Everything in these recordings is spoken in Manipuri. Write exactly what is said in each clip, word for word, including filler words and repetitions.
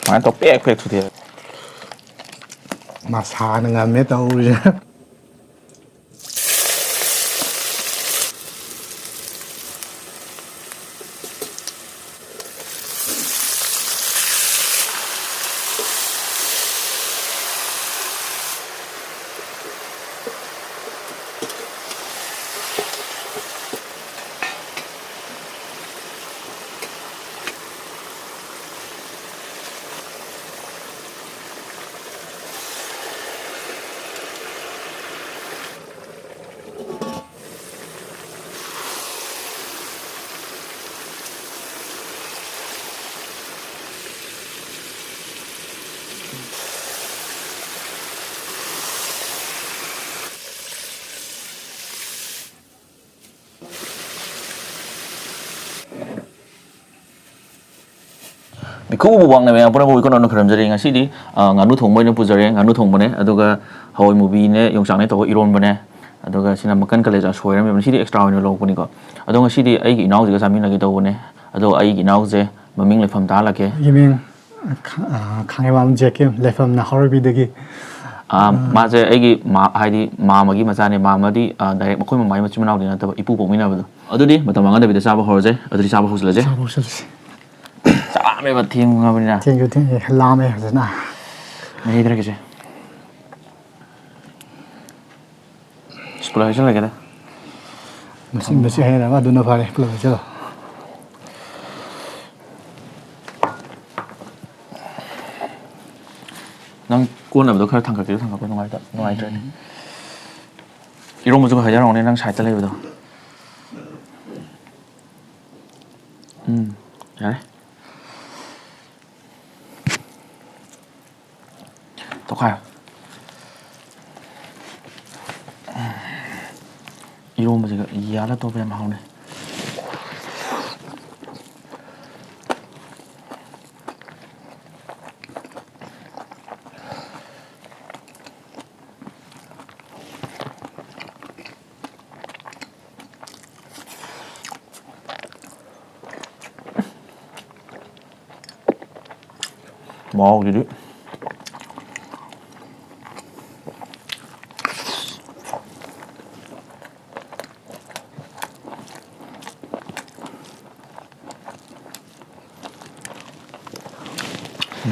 ꯁꯨꯃꯥꯏꯅ ꯇꯧ ꯄꯦꯛ ꯄꯦꯛ ꯊꯨꯗꯦꯛꯑꯦ꯫ ꯃꯁꯥꯅ ꯉꯝꯃꯦ ꯇꯧꯔꯤꯁꯦ꯫ ꯃꯤꯈꯨꯕꯨ ꯋꯥꯡꯅ ꯃꯌꯥꯝ ꯄꯨꯝꯅꯃꯛꯄꯨ ꯏꯀꯣꯟ ꯀꯣꯟꯅ ꯈꯨꯔꯨꯝꯖꯔꯤ꯫ ꯉꯁꯤꯗꯤ, ꯑ, ꯉꯥꯅꯨ ꯊꯣꯡꯕ ꯑꯣꯏꯅ ꯄꯨꯖꯔꯦ꯫ ꯉꯥꯅꯨ ꯊꯣꯡꯕꯅꯦ, ꯑꯗꯨꯒ ꯍꯋꯥꯏ ꯃꯨꯕꯤꯅꯦ, ꯌꯣꯡꯆꯥꯛꯅꯦ ꯇꯧꯕ ꯏꯔꯣꯟꯕꯅꯦ, ꯑꯗꯨꯒ ꯁꯤꯅ ꯃꯀꯟ ꯀꯂꯦꯖꯥ ꯁꯣꯏꯔꯝꯃꯦꯕ꯫ ꯁꯤꯗꯤ ꯑꯦꯛꯁꯇ꯭ꯔꯥ ꯑꯣꯏꯅ ꯂꯧꯕꯅꯤꯀꯣ꯫ ꯑꯗꯣ ꯉꯁꯤꯗꯤ ꯑꯩꯒꯤ ꯏꯅꯥꯎꯁꯤꯒ ꯆꯥꯃꯤꯟꯅꯒꯦ ꯇꯧꯕꯅꯦ꯫ ꯑꯗꯣ ꯑꯩꯒꯤ ꯏꯅꯥꯎꯁꯦ ꯃꯃꯤꯡ ꯂꯩꯐꯝ ꯇꯥꯍꯜꯂꯛꯀꯦ꯫ ꯑꯩꯒꯤ ꯃꯤꯡ, ꯑ, ꯈ-, ꯑ, ꯈꯥꯡꯉꯩꯕꯝ ꯖꯦꯀꯤꯝ, ꯂꯩꯐꯝꯅ ꯍꯥꯎꯔꯩꯕꯤꯗꯒꯤ꯫ ꯑ, ꯃꯥꯁꯦ ꯑꯩꯒꯤ ꯃꯥ-, ꯍꯥꯏꯗꯤ ꯃꯥꯝꯃꯒꯤ ꯃꯆꯥꯅꯦ꯫ ꯃꯥꯝꯃꯗꯤ, ꯑ, ꯗꯥꯏꯔꯦꯛ ꯃꯈꯣꯏ ꯃꯃꯥꯒꯤ ꯃꯆꯤꯟ ꯃꯅꯥꯎꯗꯤ ꯅꯠꯇꯕ, ꯏꯄꯨ ꯄꯣꯛꯃꯤꯟꯅꯕꯗꯣ꯫ ꯑꯗꯨꯗꯤ ꯃꯇꯝ ꯃꯥꯡꯍꯟꯗꯕꯤꯗ ꯆꯥꯕ ꯍꯧꯔꯁꯦ꯫ ꯑꯗꯨꯗꯤ ꯆꯥꯕ ꯍꯧꯁꯤꯜꯂꯁꯦ꯫ ꯆꯥꯕ ꯍꯧꯁꯤꯜꯂꯁꯤ꯫ ꯆꯥꯛ ꯂꯥꯝꯃꯦꯕ, ꯊꯦꯡꯉꯕꯅꯤꯅ꯫ ꯊꯦꯡꯁꯨ ꯊꯦꯡꯉꯦ, ꯂꯥꯝꯃꯦ ꯐꯖꯅ꯫ ꯃꯍꯤ ꯊꯛꯈꯤꯁꯦ꯫ ꯄꯨꯂꯞ ꯍꯩꯖꯤꯜꯂꯒꯦꯗ꯫ ꯃꯁꯤ, ꯃꯁꯤ ꯍꯩꯔꯒ ꯑꯗꯨꯅ ꯐꯔꯦ, ꯄꯨꯂꯞ ꯍꯩꯖꯤꯜꯂꯣ꯫ ꯅꯪ ꯀꯣꯟꯅꯕꯗꯣ ꯈꯔ ꯊꯥꯡꯒꯠꯀꯦꯁꯨ ꯊꯥꯡꯒꯠꯄ ꯅꯨꯡꯉꯥꯏꯇ-, ꯅꯨꯡꯉꯥꯏꯇ꯭ꯔꯗꯤ꯫ ꯎꯝ꯫ ꯏꯔꯣꯝꯕꯁꯨ ꯈꯔ ꯍꯩꯖꯔꯛꯑꯣꯅꯦ, ꯅꯪ ꯁꯥꯏꯗꯇ ꯂꯩꯕꯗꯣ꯫ ꯎꯝ, ꯌꯥꯔꯦ꯫ ꯇꯣꯈꯥꯏꯔꯣ꯫ ꯏꯔꯣꯝꯕꯁꯤꯒ ꯌꯥꯜꯂ ꯇꯣꯠꯄ ꯌꯥꯝ ꯍꯥꯎꯅꯤ꯫ ꯃꯍꯥꯎꯁꯤꯗꯤ꯫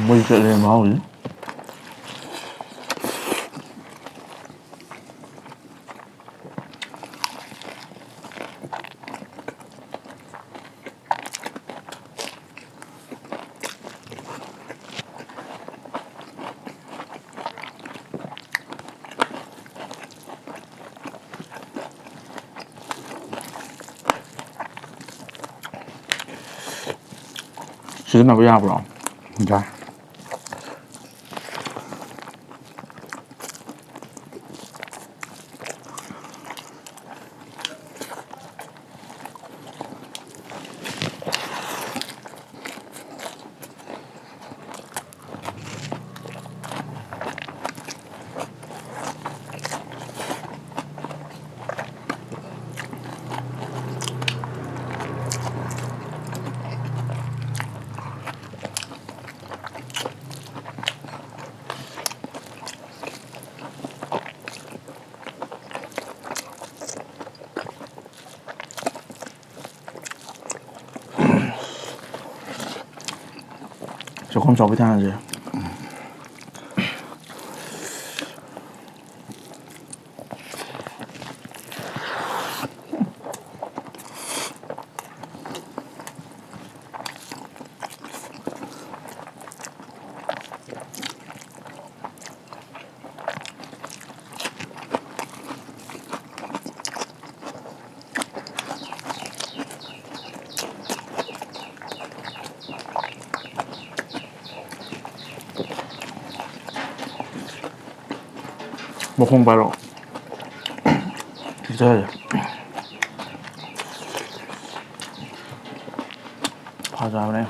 ꯃꯩ ꯆꯠꯂꯦ ꯃꯍꯥꯎꯁꯤ꯫ ꯁꯤꯖꯤꯟꯅꯕ ꯌꯥꯕ꯭ꯔꯣ? ꯌꯥꯏ꯫ ꯆꯥꯛꯈꯨꯝ ꯆꯥꯎꯕꯤ ꯊꯥꯅꯁꯦ꯫ ꯃꯈꯣꯡ ꯄꯥꯏꯔꯛꯑꯣ꯫ ꯄꯤꯖꯔꯦ꯫ ꯐꯖꯕꯅꯦ꯫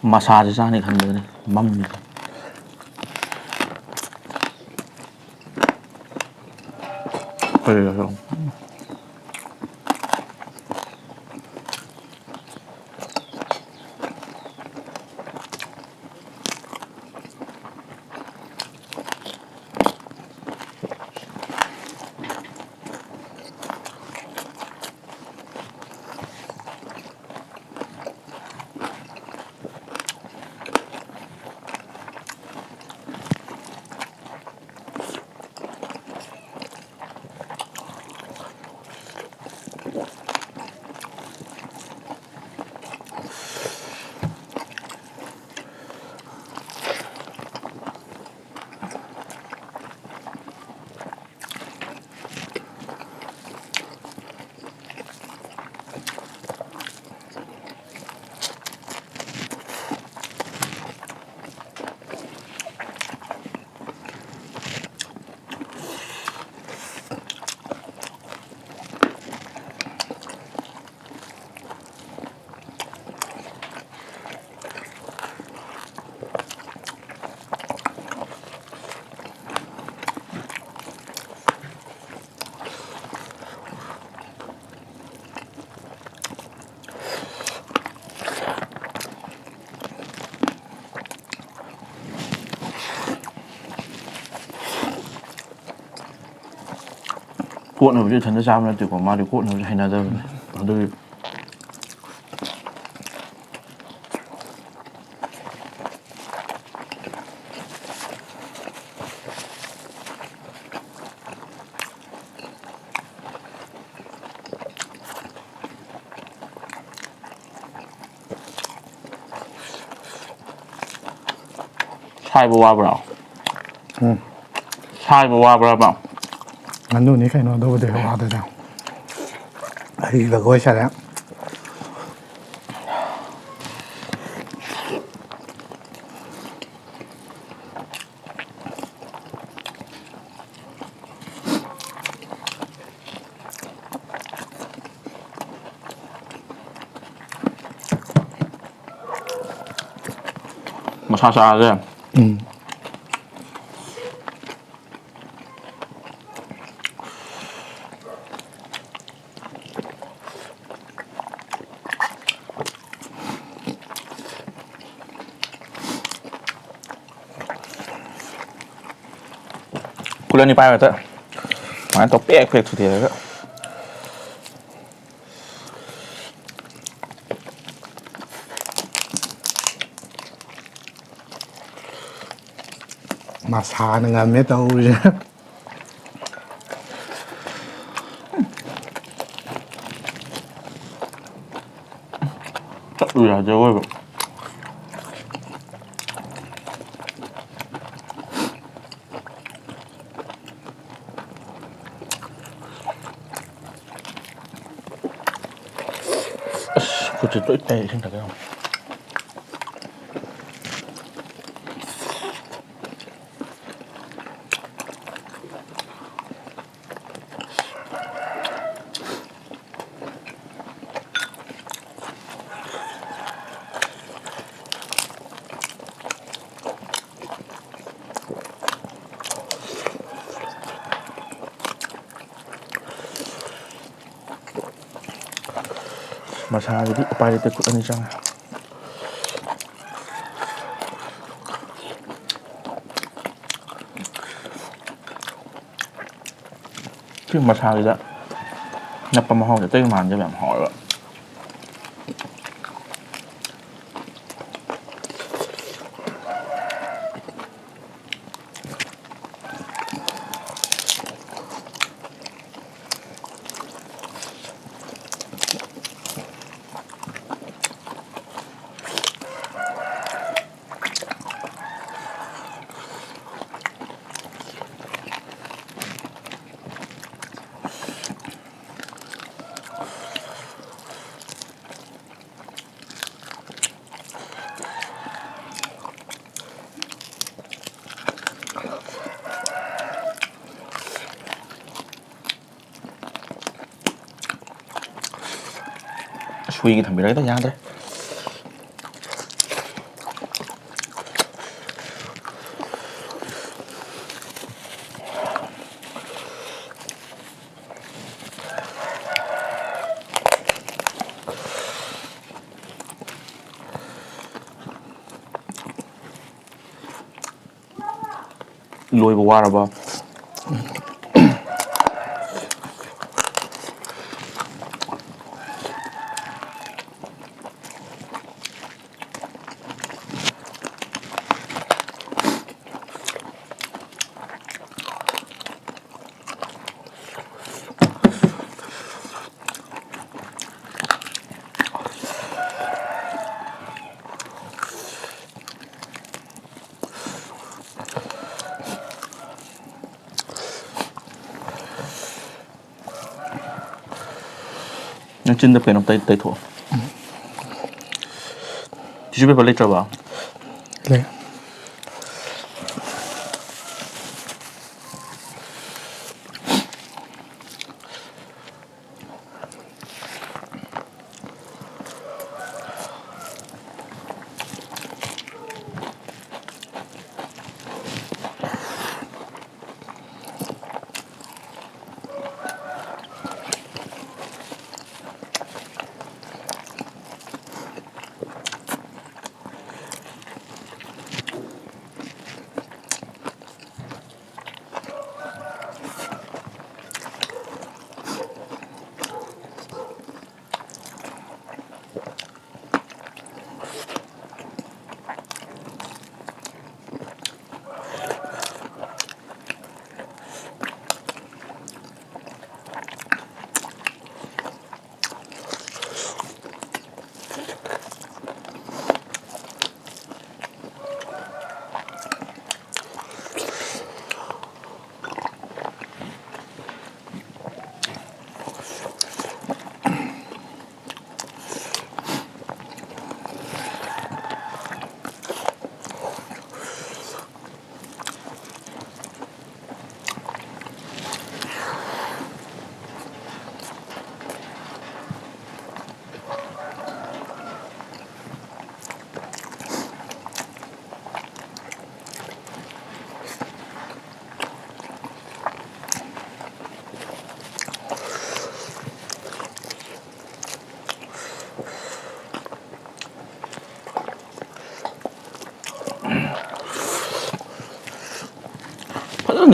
ꯃꯁꯥꯁꯦ ꯆꯥꯅꯤ ꯈꯟꯕꯗꯅꯦ ꯃꯝꯃꯤꯁꯦ꯫ ꯀꯔꯤ ꯍꯥꯏꯕ? ꯀꯣꯠꯅꯕꯁꯨ ꯏꯊꯟꯇ ꯆꯥꯕ ꯅꯠꯇꯦꯀꯣ, ꯃꯥꯗꯤ ꯀꯣꯠꯅꯕꯁꯨ ꯍꯩꯅꯗꯕꯅꯦ꯫ ꯑꯗꯨꯒꯤ ꯁꯥꯏꯕ ꯋꯥꯕ꯭ꯔꯣ? ꯎꯝ꯫ ꯁꯥꯏꯕ ꯋꯥꯕ꯭ꯔꯕ? ꯉꯥꯅꯨꯅꯤ ꯀꯩꯅꯣ, ꯑꯗꯨꯕꯨꯗꯤ ꯋꯥꯗꯣꯏꯅꯦ꯫ ꯑꯩ ꯖꯒꯣꯏ ꯁꯥꯔꯦ꯫ ꯁꯥ ꯆꯥꯁꯦ꯫ ꯎꯝ꯫ ꯈꯨꯠ ꯑꯅꯤ ꯄꯥꯏꯕꯗ ꯁꯨꯃꯥꯏꯅ ꯇꯧ ꯄꯦꯛ ꯄꯦꯛ ꯊꯨꯗꯦꯛꯑꯒ꯫ ꯃꯁꯥꯅ ꯉꯝꯃꯦ ꯇꯧꯔꯤꯁꯦ꯫ ꯆꯠꯂꯨ ꯌꯥꯗꯦ ꯑꯋꯣꯏꯕ꯫ ꯑꯁ, ꯈꯨꯠꯁꯦ ꯂꯣꯏ ꯇꯩ, ꯏꯁꯤꯡ ꯊꯛꯀꯦ ꯇꯧꯅꯤ꯫ ꯃꯁꯥꯁꯤꯗꯤ ꯎꯄꯥꯏ ꯂꯩꯇꯦ, ꯈꯨꯠ ꯑꯅꯤ ꯆꯪꯉꯦ꯫ ꯁꯤ ꯃꯁꯥꯁꯤꯗ ꯅꯞꯄ ꯃꯍꯥꯎꯁꯦ ꯑꯇꯩ ꯃꯥꯟꯗꯦꯕ, ꯌꯥꯝ ꯍꯥꯎꯋꯦꯕ꯫ ꯁꯨꯏꯒꯤ ꯊꯝꯕꯤꯔꯒꯦꯗ, ꯌꯥꯗ꯭ꯔꯦ꯫ ꯂꯣꯏꯕ ꯋꯥꯔꯕ? ꯅꯪ ꯆꯤꯟꯗ ꯀꯩꯅꯣꯝ ꯇꯩ-, ꯇꯩꯊꯣꯛꯑꯣ꯫ Tissue paper ꯂꯩꯇ꯭ꯔꯕ? ꯂꯩ꯫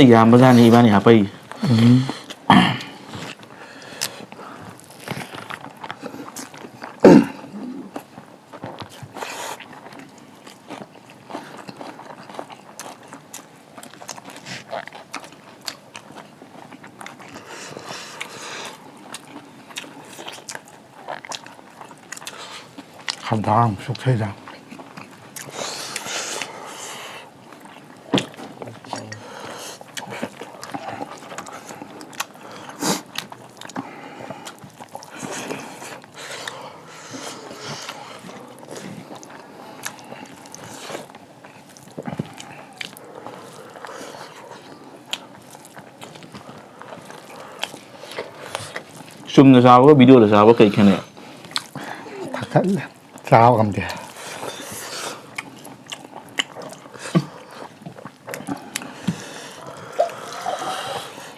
ꯌꯥꯝꯕꯖꯥꯠꯅꯤ ꯏꯕꯥꯅꯤ ꯍꯥꯞꯄꯛꯏ꯫ ꯈꯗꯥꯡ ꯆꯣꯛꯊꯩꯗ꯫ ꯆꯨꯝꯅ ꯆꯥꯕꯒ ꯚꯤꯗꯤꯑꯣꯗ ꯆꯥꯕꯒ ꯀꯩ ꯈꯦꯠꯅꯩ? ꯊꯛꯀꯠꯂꯦ꯫ ꯆꯥꯕ ꯉꯝꯗꯦ꯫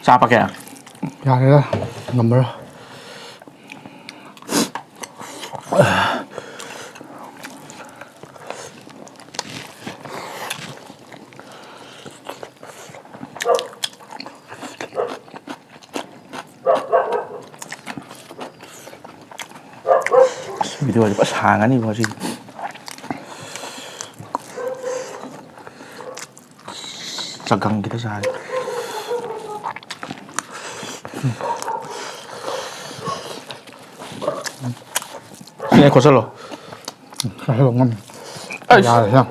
ꯆꯥ ꯄꯥꯀꯦꯠ? ꯌꯥꯔꯦꯗ, ꯉꯝꯃꯔꯣꯏ꯫ ꯑꯁ, ꯚꯤꯗꯤꯑꯣꯁꯦ ꯐꯖ ꯁꯥꯡꯉꯅꯤꯕꯣ ꯉꯁꯤꯗꯤ꯫ ꯆꯒꯪ ꯈꯤꯇ ꯆꯥꯔꯦ꯫ ꯁꯤꯅ ꯈꯣꯠꯆꯜꯂꯣ꯫ ꯆꯥꯁꯜꯂꯣ, ꯉꯝꯃꯤ꯫ ꯑꯩꯁ꯫ ꯌꯥꯔꯦ, ꯌꯥꯝ꯫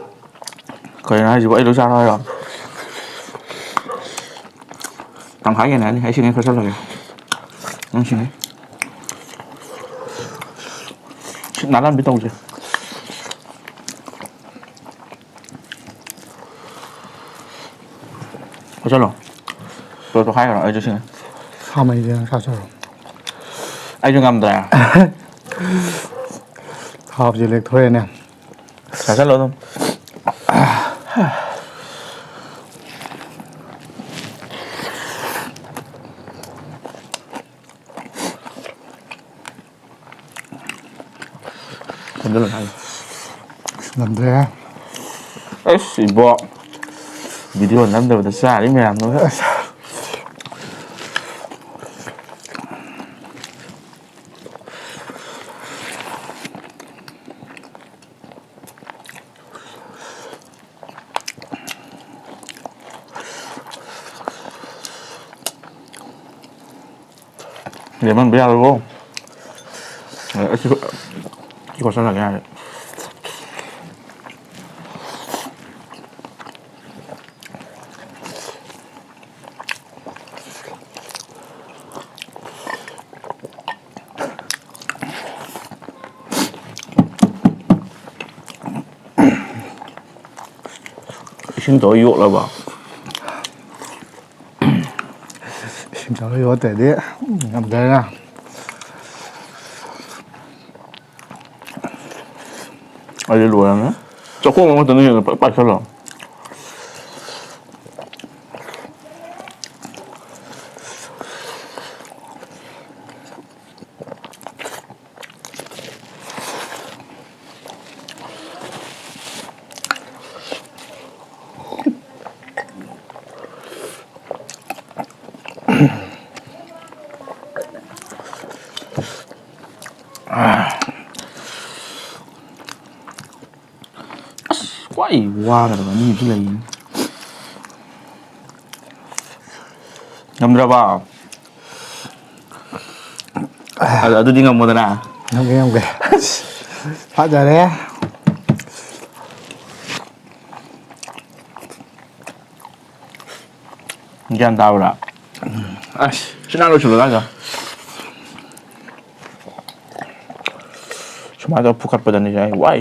ꯀꯩꯅꯣ ꯍꯥꯏꯁꯤꯕꯣ? ꯑꯩ ꯂꯣꯏ ꯆꯥꯔꯣ ꯍꯥꯏꯔꯣ? ꯇꯪꯈꯥꯏ ꯍꯦꯟꯅ ꯌꯥꯅꯤ꯫ ꯑꯩ ꯁꯤꯉꯩ ꯈꯣꯠꯆꯜꯂꯒꯦ꯫ ꯅꯪ ꯁꯤꯉꯩ꯫ ꯁꯤꯠ ꯅꯥꯟꯍꯟꯕꯤ ꯇꯧꯁꯦ꯫ ꯆꯠꯂꯣ꯫ ꯇꯣ, ꯇꯣꯈꯥꯏꯈ꯭ꯔꯣ, ꯑꯩꯁꯨ ꯁꯤꯅ꯫ ꯁꯥꯃꯩꯁꯦ ꯅꯪ ꯆꯥꯖꯔꯣ꯫ ꯑꯩꯁꯨ ꯉꯝꯗ꯭ꯔꯦ꯫ ꯊꯥꯎꯁꯦ ꯂꯦꯛꯊꯣꯛꯑꯦꯅꯦ꯫ ꯆꯥꯁꯜꯂꯣ ꯑꯗꯨꯝ꯫ ꯊꯝꯖꯜꯂꯣ, ꯊꯝꯖꯜꯂꯣ꯫ ꯑꯁ, ꯉꯝꯗ꯭ꯔꯦꯍꯦ꯫ ꯑꯩꯁ, ꯏꯕꯣ꯫ ꯚꯤꯗꯤꯑꯣ ꯅꯝꯗꯕꯗ ꯆꯥꯔꯤ ꯃꯌꯥꯝꯗꯨꯒ꯫ ꯂꯦꯃꯟꯕ ꯌꯥꯔꯣꯏꯀꯣ꯫ ꯑꯁꯤ ꯀꯣꯠꯁꯜꯂꯒꯦ ꯌꯥꯔꯦ꯫ ꯏꯁꯤꯡ ꯇꯧꯔ ꯌꯣꯠꯂꯕ? ꯏꯁꯤꯡ ꯇꯧꯔ ꯌꯣꯠꯇ꯭ꯔꯗꯤ ꯉꯝꯗ꯭ꯔꯦꯅ꯫ ꯑꯩꯗꯤ ꯂꯣꯏꯔꯝꯃꯦ꯫ ꯆꯥꯛꯈꯣꯝ ꯑꯃꯈꯛꯇꯅ ꯍꯦꯟꯅ ꯐꯖ ꯄꯥꯏꯁꯜꯂꯣ꯫ ꯑꯁ, ꯈ꯭ꯋꯥꯏ ꯋꯥꯒꯗꯕ ꯑꯅꯤ ꯑꯃꯁꯨ ꯂꯩꯌꯦ꯫ ꯉꯝꯗ꯭ꯔꯕ? ꯑꯗꯨ-, ꯑꯗꯨꯗꯤ ꯉꯝꯃꯣꯗꯅ꯫ ꯉꯝꯒꯦ, ꯉꯝꯒꯦ꯫ ꯐꯖꯔꯦ꯫ ꯒ꯭ꯌꯥꯟ ꯇꯥꯕ꯭ꯔꯥ? ꯑꯁ, ꯁꯤ ꯅꯍꯥꯟ ꯂꯣꯏꯁꯤꯜꯂꯣ ꯑꯗꯥꯏꯗ꯫ ꯁꯨꯃꯥꯏꯅ ꯇꯧꯔ ꯐꯨꯀꯠꯄꯗꯅꯤ ꯑꯩ ꯋꯥꯏ꯫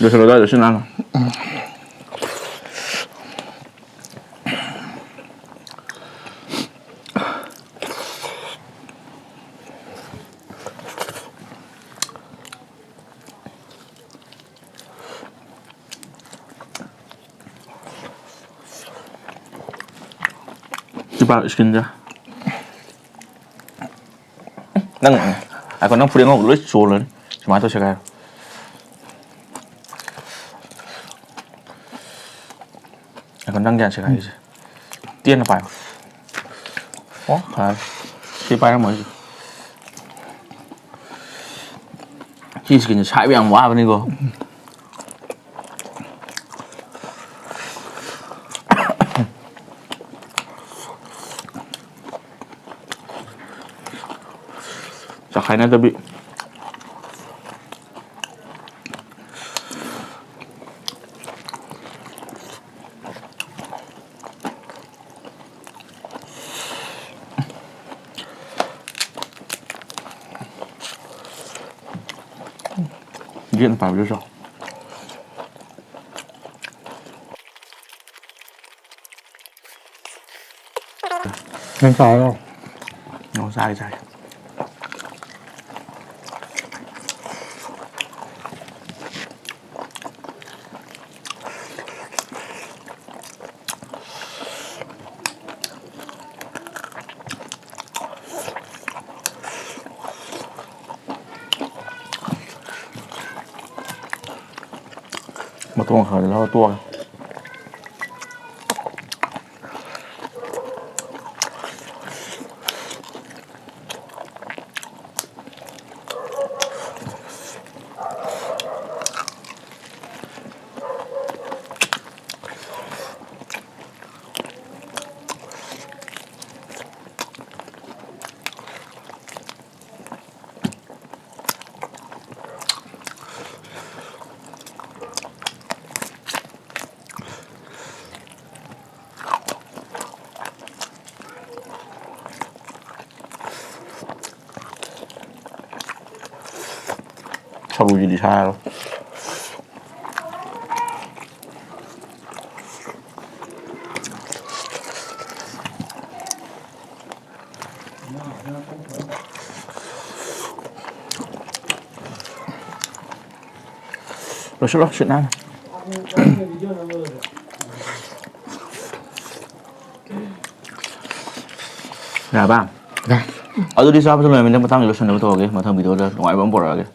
ꯂꯣꯏꯁꯤꯜꯂꯣ ꯑꯗꯥꯏꯗ ꯁꯤ ꯅꯍꯥꯟ꯫ ꯁꯤꯄꯥ ꯁ꯭ꯀꯤꯟꯁꯦ꯫ ꯅꯪ, ꯉꯥꯏꯈꯣ, ꯅꯪ ꯐꯨꯔꯤꯠ ꯑꯉꯧꯕ ꯂꯣꯏ ꯆꯣꯜꯂꯅꯤ꯫ ꯁꯨꯃꯥꯏꯅ ꯇꯧꯁꯦ ꯍꯥꯏꯔꯣ꯫ ꯅꯪ ꯒ꯭ꯌꯥꯟ ꯁꯦꯒꯥꯏꯔꯤꯁꯦ꯫ ꯇꯦꯟꯅ ꯄꯥꯏꯌꯣ꯫ ꯑꯣ, ꯐꯔꯦ꯫ ꯁꯤ ꯄꯥꯏꯔꯝꯃꯣ ꯑꯩꯁꯦ꯫ ꯁꯤ screenꯁꯦ ꯁꯥꯏꯕ ꯌꯥꯝ ꯋꯥꯕꯅꯤꯀꯣ꯫ ꯆꯈꯥꯏꯅꯗꯕꯤ꯫ ꯌꯦꯠꯅ ꯄꯥꯏꯕꯗꯨꯁꯨ꯫ ꯅꯪ ꯆꯥꯔꯣ꯫ ꯑꯣ, ꯆꯥꯒꯦ, ꯆꯥꯒꯦ꯫ ꯃꯇꯣꯡ ꯈꯔꯗꯤ ꯂꯧꯔ ꯇꯣꯛꯑꯒꯦ꯫ ꯁꯔꯨꯁꯤꯗꯤ ꯁꯥꯏꯔꯣ꯫ ꯂꯣꯏꯁꯤꯜꯂꯣ, ꯁꯤꯠ ꯅꯥꯟꯅ꯫ ꯌꯥꯔꯕ? ꯌꯥꯔꯦ꯫ ꯑꯗꯨꯗꯤ ꯆꯥꯕꯁꯨ ꯂꯣꯏꯔꯕꯅꯤꯅ ꯃꯊꯪꯒꯤ ꯂꯣꯏꯁꯤꯟꯅꯕ ꯇꯧꯔꯒꯦ꯫ ꯃꯊꯪ videoꯗ ꯅꯨꯡꯉꯥꯏꯕ ꯑꯃ ꯄꯨꯔꯛꯑꯒꯦ꯫